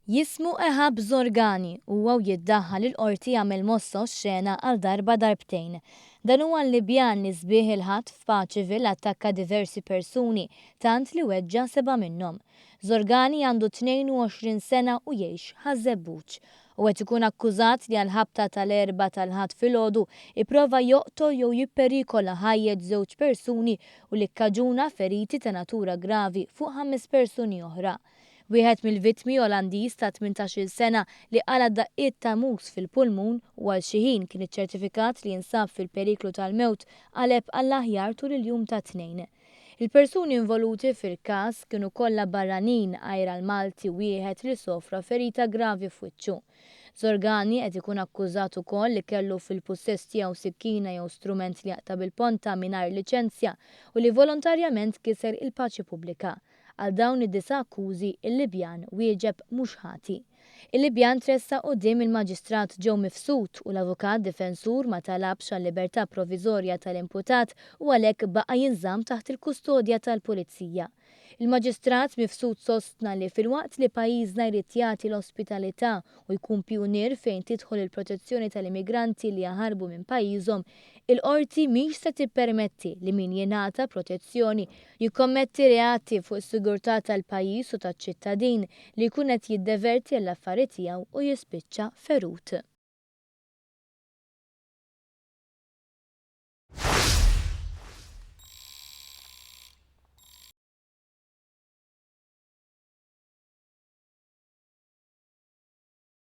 Jismu Ehab Zorgani, huwa u jiddaħħal il-Qorti għamel mossa oxxena għal darba darbtejn. Dan huwa l-Libjan li sbieħ il-Ħadd f'Paceville attakka diversi persuni tant li weġġa' sebgħa minnhom. Zorgani għandu 22 sena u jgħix Ħaż-Żebbuġ. Hu qed ikun akkużat li għall-ħabta tal-Erbgħa tal-Ħadd filgħodu ipprova joqtol jew jipperikola ħajjet żewġ persuni u li kkaġuna feriti ta' natura gravi fuq ħames persuni oħra. Wieħed mill-vittmi, Olandiż ta' 18-il sena li qala' daqqiet ta' mus fil-pulmun u għal xi ħin kien iċċertifikat li jinsab fil-periklu tal-mewt, qaleb għall-aħjar tul il-jum tat-Tnejn. Il-persuni involuti fil-każ kienu kollha barranin għajr għal Malti wieħed li sofra ferita gravi f'wiċċu. Zorgani qed ikun akkużat ukoll li kellu fil-pussess tiegħu sikkina jew strument li jaqta' bil-ponta mingħajr liċenzja u li volontarjament kiser il-paċi pubblika. Għal dawn id-disa' akkużi, il-Libjan wieġeb mhux ħati. Il-Libjan tressaq quddiem il-Maġistrat Joe Mifsud u l-avukat difensur ma talabx għal-libertà proviżorja tal-imputat u għalhekk baqa' jinżamm taħt il-kustodja tal-Pulizija. Il-Maġistrat Mifsud sostna li filwaqt li pajjiżna jrid jagħti l-ospitalità u jkun pijunier fejn tidħol il-protezzjoni tal-immigranti li jaħarbu minn pajjiżhom, il-Qorti mhix se tippermetti li min jingħata protezzjoni jikkommetti reati fuq is-sigurtà tal-pajjiż u taċ-ċittadin li jkun qed jiddeverti għall-affari tiegħu u jispiċċa ferut.